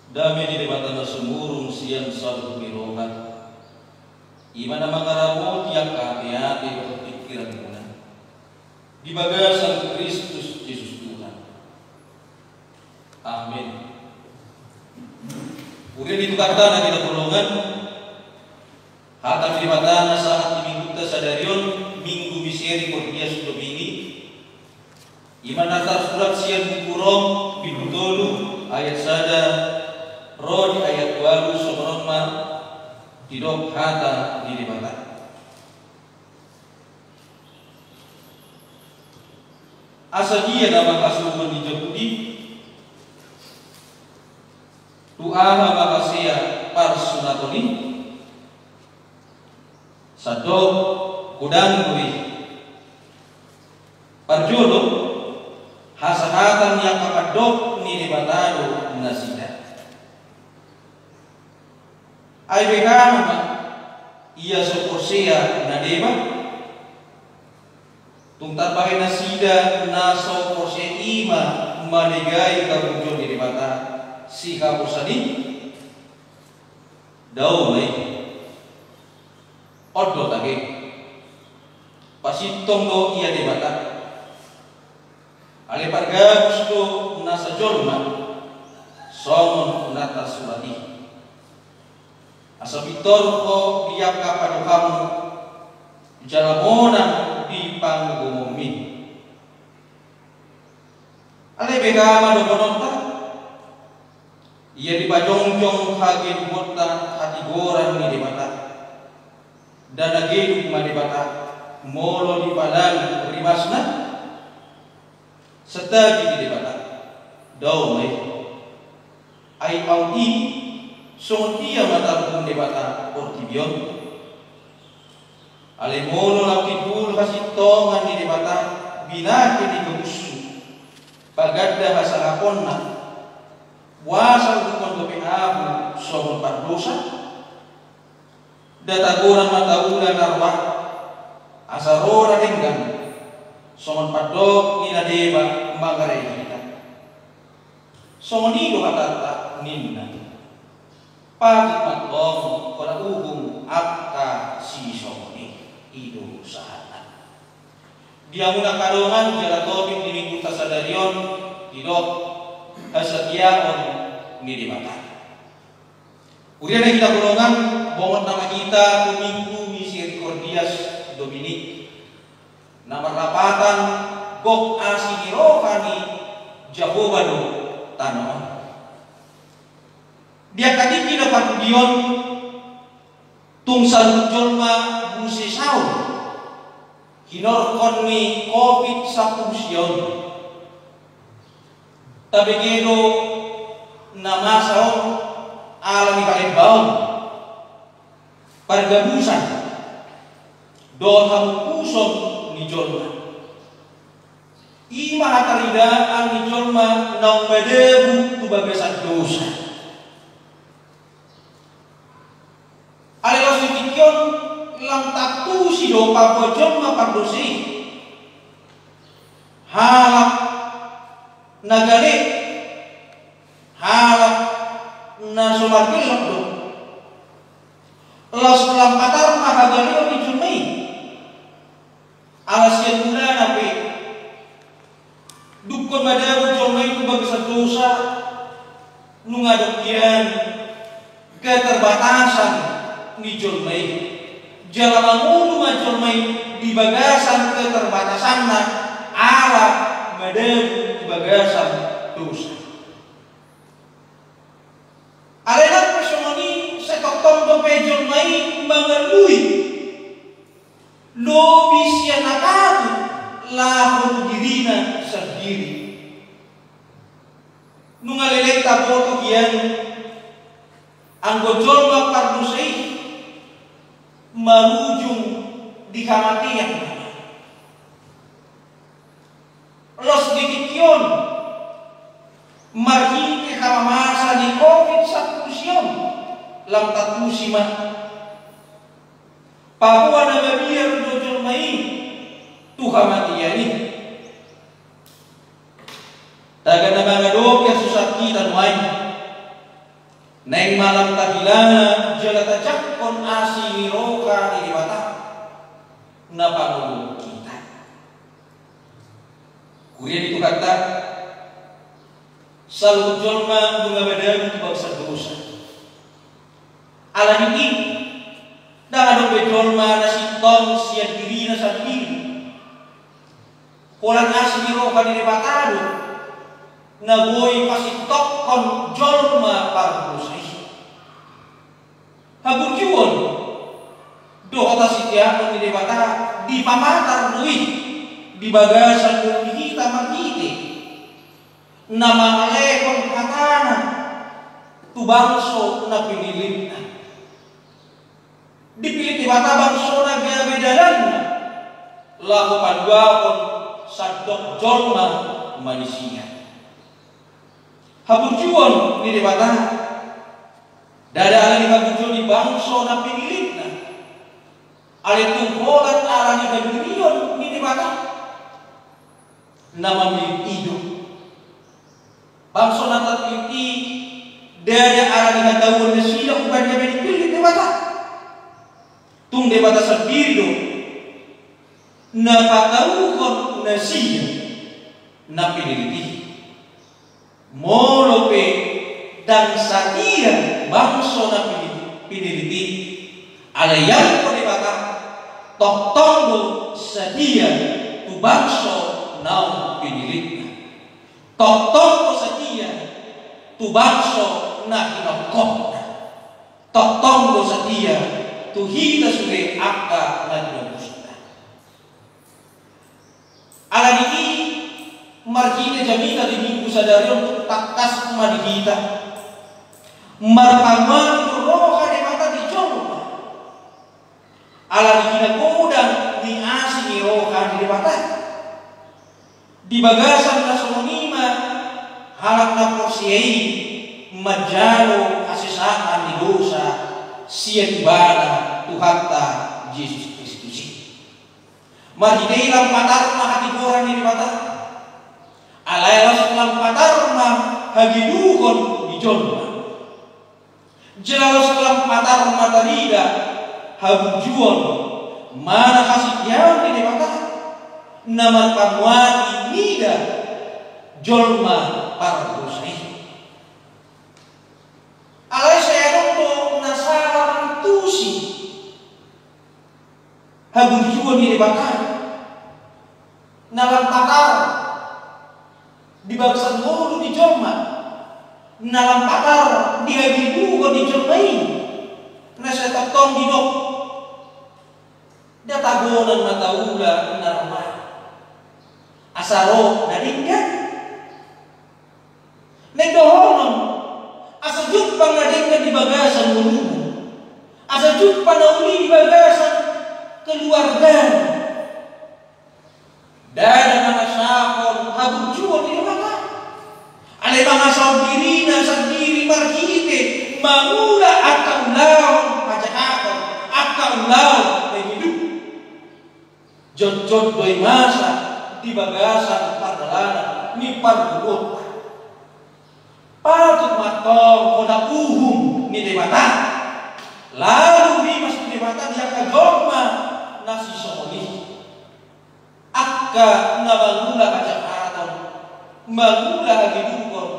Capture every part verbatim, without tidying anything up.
Dame ni Debata na sumurung sian saluhut ni roha, i ma na mangaramoti angka ateate dohot pingkiranmuna di bagasan Kristus Jesus Tuhan. Amin. Huria ni Tuhanta na hinaholongan, hata ni Debata na sahat di Minggunta sadari on, Minggu Misericordias Domini, i ma na tarsurat sian Buku Rom, bindu tolu, ayat sada, ro di ayat ualu, songon on ma didok hata ni Debata. Asa dia nama hasuhuton ni Jahudi? Tu aha ma hasea parsunaton i? Sandok, godang do i. Parjolo, hasahatan ni angka pandok ni Debata do nasida. Ai beha nama ia so porsea na deba? Tung tarbahen nasida na so porsea i ma manegai haburjuon ni Debata sihaposan i? Dao ma i. On do tage. Pasintong do ia Debata. Alai pargabus do nasa jolma, songon na tarsurat i: Asa pintor ho di angka paduahanmu, jala monang di panguhumonmi. Alai beha ma dohononta? Ia dipajongjong hagedukta hatigoran ni Debata. Ndada geduk ma Debata, molo dipalali rimasna? Santagi di Debata. Dao ma i. Ai aut i, songon dia ma tarhum Debata portibi on? Alai molo lam timbul hasintongan ni Debata, binahen ni gabushu, paganda hasangaponna, boasa huhuthon dope ahu songon pardosa? Nda tagoran ma taula na roa, asa ro na denggan, songon pandok ni na deba mangarai hita? Songon i do hatanta, ninna. Patut ma antong hona uhum angka sisongon i. I do sahatna. Di hamuna angka dongan, jala topik ni Minggunta sadari on didok hasatiaon ni Debata. Huria na hinaholongan, bongot nama hita tu Minggu Misericordias Domini, na marlapatan gok asi ni roha ni Jahowa do tano on. Di angka tingki na parpudi on, tung saluhut jolma muse saur hinorhon ni Covid sampulu sia on. Tabege do na masa on ala ni palembaon, pargabusan dohot hamupuson ni jolma. I ma hataridaan ni jolma naung madabu tu bagasan dosa. Alai laos di tingki on lam tantusi do paboa jolma pardosa i. Halak na gale, halak na so margellok do. Laos lam patar ma hagaleon ni jolma i. Ala sian mulana pe, dungkon madabu jolma i tu bagasan dosa, nunga dong hian keterbatasan ni jolma i. Jala mangolu ma jolma i di bagasan keterbatasanna ala madabu tu bagasan dosa. Alai nang pe songon i, sai tongtong dope jolma i mangalului lobi sian na patut laho tu dirina sandiri. Nunga leleng taboto hian, anggo jolma pardosa i marujung di hamatean. Laos di tingki on, marhite hamamasa ni Covid sampulu sia on, lam tantusi ma paboa na mabiar do jolma i tu hamatean i. Tagan na mangadopi hasusahan hita nuaeng, Naeng ma lam tahilala jala tajangkon asi ni roha ni Debata na pangolu hita. Huria ni Tuhanta, saluhut jolma nunga madabu tu bagasan dosa. Ala ni i, ndang adong be jolma na sintong sian dirina sandiri. Holan asi ni roha ni Debata do na boi pasintongkon jolma pardosa i. Haburjuon dohot hasitiaon ni Debata dipapatar do i di bagasan ngolu ni hita marhite na mangalehon hatana tu bangso na pinillitna. Dipillit Debata bangso na gabe dalanna laho paluahon sandok jolma manisia. Haburjuon ni Debata ndada ala ni haburjuon ni bangso na pinillitna, alai tung holan ala ni haburjuon ni Debata na mamillit i do. Bangso na tapillit i ndada ala ni hatauon nasida umbahen gabe dipillit Debata. Tung Debata sandiri do na patauhon nasida na pinillit i. Molo pe ndang satia bangso na pini-, pinillit i, alai anggo Debata tongtong do satia tu bangso naung pinillitna. Tongtong do satia tu bangso na hinophopna. Tongtong do satia tu hita sude angka na tinobusna. Ala ni i, marhite jamita di Minggu sadari on tung tangkas ma di hita marpanguapi roha Debata di jolma. Ala ni hinagodang ni asi ni roha ni Debata di bagasan na songon i ma halak na porsea i manjalo hasesaan ni dosa sian Ibana Tuhanta Jesus Kristus i. Marhite i lam patar ma hatigoran ni Debata. Alai laos lam patar ma hagedukon di jolma. Jala laos lam patar ma tarida haburjuon manang hasitiaon ni Debata na marpanguapi mida jolma pardosa i. Alai sai adong do na sala mangantusi haburjuon ni Debata na lam patar di bagasan ngolu ni jolma, na lam patar di hagedukon ni jolma i, na sai tongtong didok: Nda tagonan ma taula na roa, asa ro na denggan. Naeng dohonon, asa jumpang na denggan di bagasan ngolumuna, asa jumpang na uli di bagasan keluargana. Ndada mangasahon haburjuon ni Debata, alai mangasahon dirina sandiri marhite mangula angka ulaon hajahaton, angka ulaon na hidup. Jotjot do i masa di bagasan pardalanan ni parngoluonta. Patut ma antong hona uhum ni Debata lalu rimas ni Debata di angka jolma na sisongon i. Angka na mangula hajahaton, mangula hagedukon,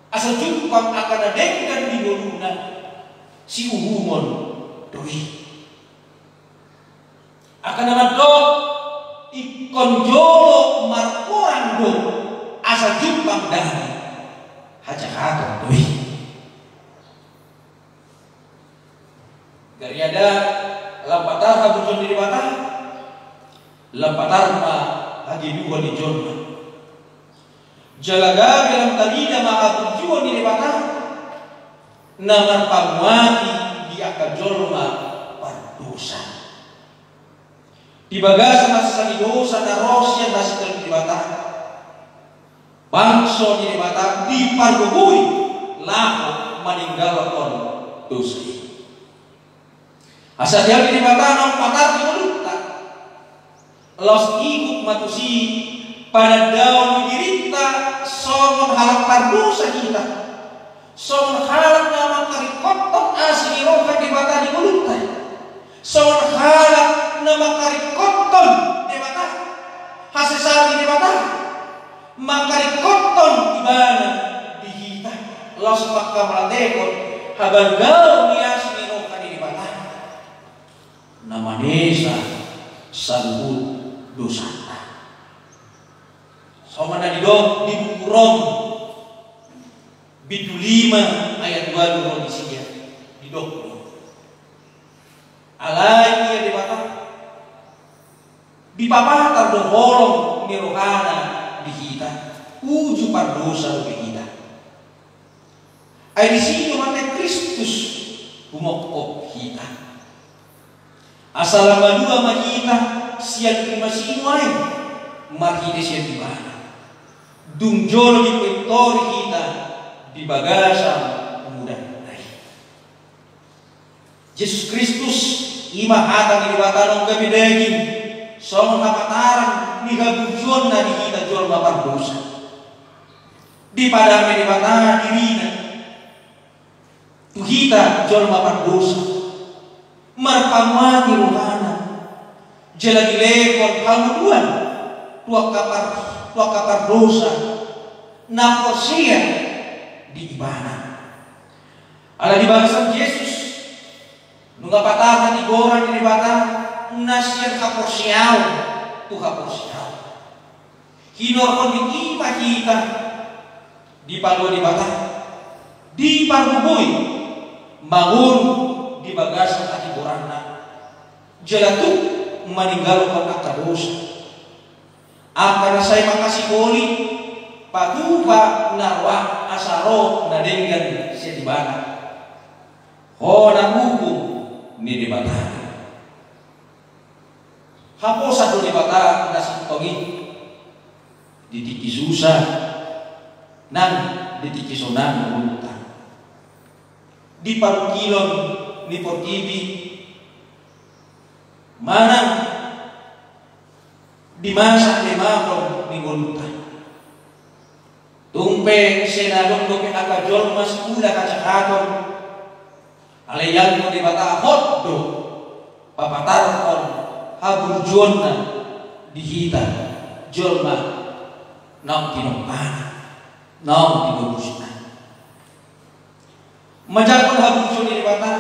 asa jumpang angka na denggan di ngoluna, siuhumon do i. Angka na mandok ingkon jolo marporang do asa jumpang dame, hajahaton do i. Gariada lam patar haburjuon ni Debata, lam patar ma hagedukon ni jolma. Jala gabe lam tarida ma haburjuon ni Debata na marpanguapi di angka jolma pardosa. Di bagasan hasesaan ni dosa na ro sian hasesaan ni Debata, bangso ni Debata dipargogoi laho maninggalhon dosa i. Hasatiaon ni Debata naung patar di ngolunta, laos ihut ma tusi panandaon ni dirinta songon halak pardosa hita, songon halak na Songon halak na mangkaringkothon Debata, hasesaan ni Debata, mangkaringkothon Ibana di hita, laos manghamauliatehon habargaon ni asi ni roha ni Debata, na manesa saluhut dosanta. Songon na didok di buku Rom bindu lima ayat ualu ro di sia, didok do: Alai ia Debata, dipapatar do holong ni rohana di hita, uju pardosa dope hita. Ai disi do mate Kristus humongkop hita. Asa lam malua ma hita sian rimas i nuaeng marhite sian Ibana. Dung jolo dipintori hita di bagasan mudanta i. Jesus Kristus i ma hata ni Debata naung gabe daging, songon hapataran ni haburjuonna di hita jolma pardosa. Dipadame Debata dirina tu hita jolma pardosa, marpamuati rohana, jala dilehon hangoluan tu angka par-, tu angka pardosa na porsea di Ibana. Ala di bagasan Jesus, nunga patar hatigoran ni Debata na sian haporseaon tu haporseaon. Hinorhon ni i ma hita dipalua Debata, dipargogoi mangolu di bagasan hatigoranna, jala tuk maninggalhon angka dosa. Angka na sai mangkasiholi, patupa na roa asa ro na denggan sian Ibana. Hona uhum ni Debata. Haposan do Debata na sintong i di tingki susa nang di tingki sonang ni ngolunta, di parungkilon ni portibi manang di masa demahon ni ngolunta. Tung pe sai na adong dope angka jolma siula hajahaton, alai anggo Debata hot do papatarhon haburjuonna di hita jolma naung tinompana, naung tinobusna. Manjangkon haburjuon ni Debata,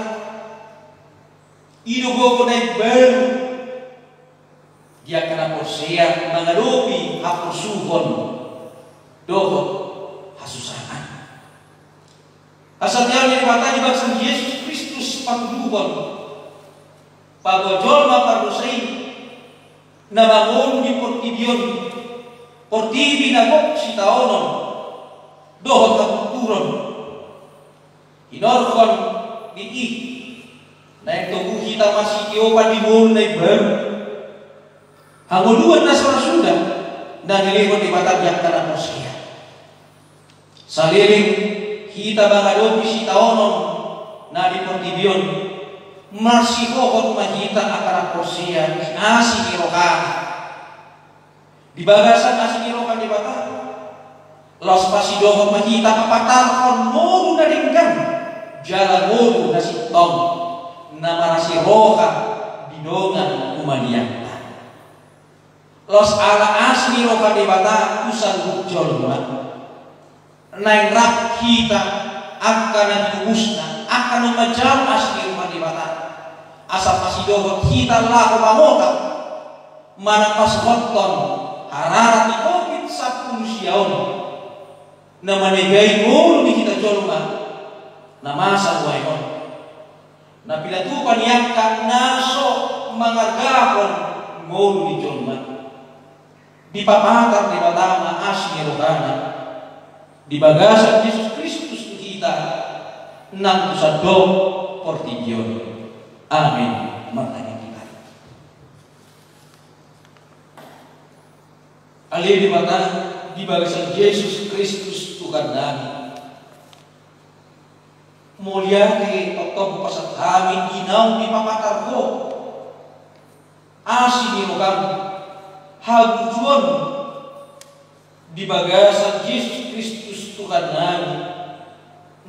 i do gogo na imbaru di angka na porsea mangadopi haporsuhon dohot hasusaan. Hasatiaon ni Debata di bagasan Jesus Kristus patuduhon, paboa jolma pardosa i na mangolu di portibi on, portibi na gok sitaonon dohot hapunturon. Hinorhon ni i, naeng togu hita masitiopan di ngolu na imbaru, hangoluan na so ra suda na nilehon Debata di angka na porsea. Saleleng hita mangadopi sitaonon na di portibi on, marsihohot ma hita angka na porsea di asi ni rohana. Di bagasan asi ni roha ni Debata, laos pasidohot ma hita papatarhon ngolu na denggan jala ngolu na sintong, na marasi roha di dongan humaliangta. Laos ala asi ni roha ni Debata tu saluhut jolma, naeng rap hita angka na tinobusna, angka na manjalo asi ni roha ni Debata, asa pasidohot hita laho mangotap manang pasohothon hararat ni Covid sampulu sia on, na manegai ngolu ni hita jolma na masa nuaeng on. Na pinatupa ni angka na so mangargahon ngolu ni jolma. Dipapatar Debata ma asi ni rohana di bagasan Jesus Kristus tu hita nang tu sandok portibi on. Amin. Martangiang hita. Ale Debata, di bagasan Jesus Kristus Tuhannami, mauliate tongtong hupasahat hami di naung dipapatar Ho asi ni roham, haburjuon di bagasan Jesus Kristus Tuhannami,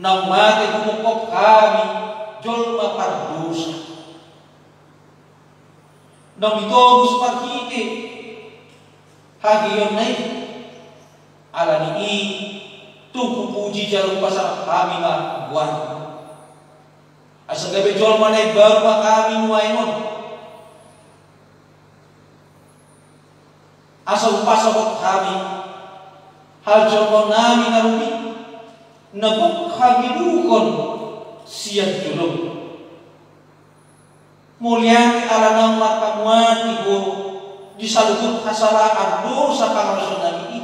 naung mate humongkop hami jolma pardosa. Naung ditobus marhite hagegeionna i. Ala ni i, tung hupuji jala hupasangap hami ma Tuhan, asa gabe jolma na imbaru ma hami nuaeng on. Asa hupasohot hami hajolmaonnami na robi, na gok hageduhon sian jolom. Mauliate ala naung marhamuati Ho di saluhut hasalaan dosa pangalaosionnami i.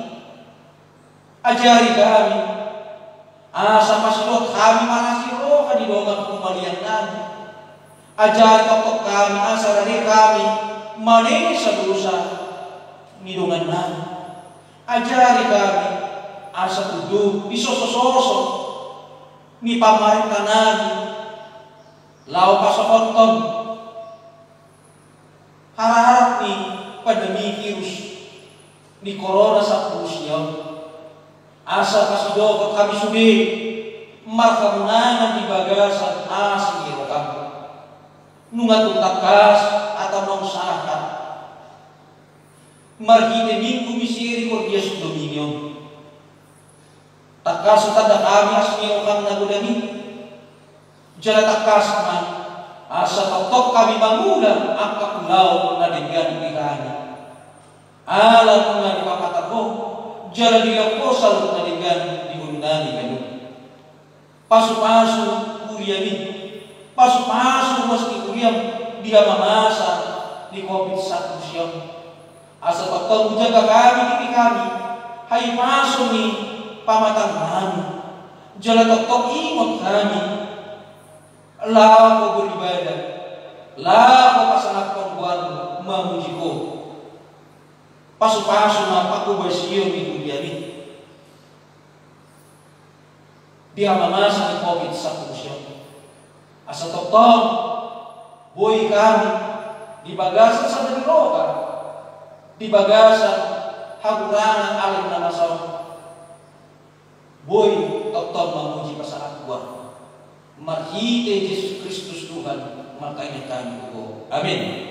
Ajari hami asa pasidot hami manasi roha di dongan humaliangnami. Ajari tongtong hami asa rade hami manesa dosa ni dongannami. Ajari hami asa tunduk di sosososo ni pamarentanami, laho pasohothon harharap ni pandemi virus ni korona sampulu sia on. Asa pasidohot hami sude marhamonangan di bagasan asi ni roham. Nunga tung tangkas atau naung sahat marhite Minggu Misericordias Domini on. Tangkas hutanda hami asi ni roham na godang i. Jala tangkas ma asa tongtong hami mangula angka ulaon na denggan di hami. Ala nunga dipapatar Ho jala dilehon Ho saluhut na denggan di ngolunami ganup. Pasupasu huriam i. Pasupasu ruas ni huriam di hamamasa ni covid sampulu sia on. Asa tongtong hujaga hami, diri hami, hahipason ni pamatangannami. Jala tongtong ingot hami laho beribadah, laho pasangaphon goarmu, mamuji Ho. Pasupasu ma panghobasion ni huriam i di hamamasa ni covid sampulu sia on. Asa tongtong boi hami di bagasan sada ni roha, di bagasan hagurangan alim na masa on, boi tongtong mamuji pasangaphon Ho. Marhite Jesus Kristus Tuhan, martangiang hami tu Ho. Amin.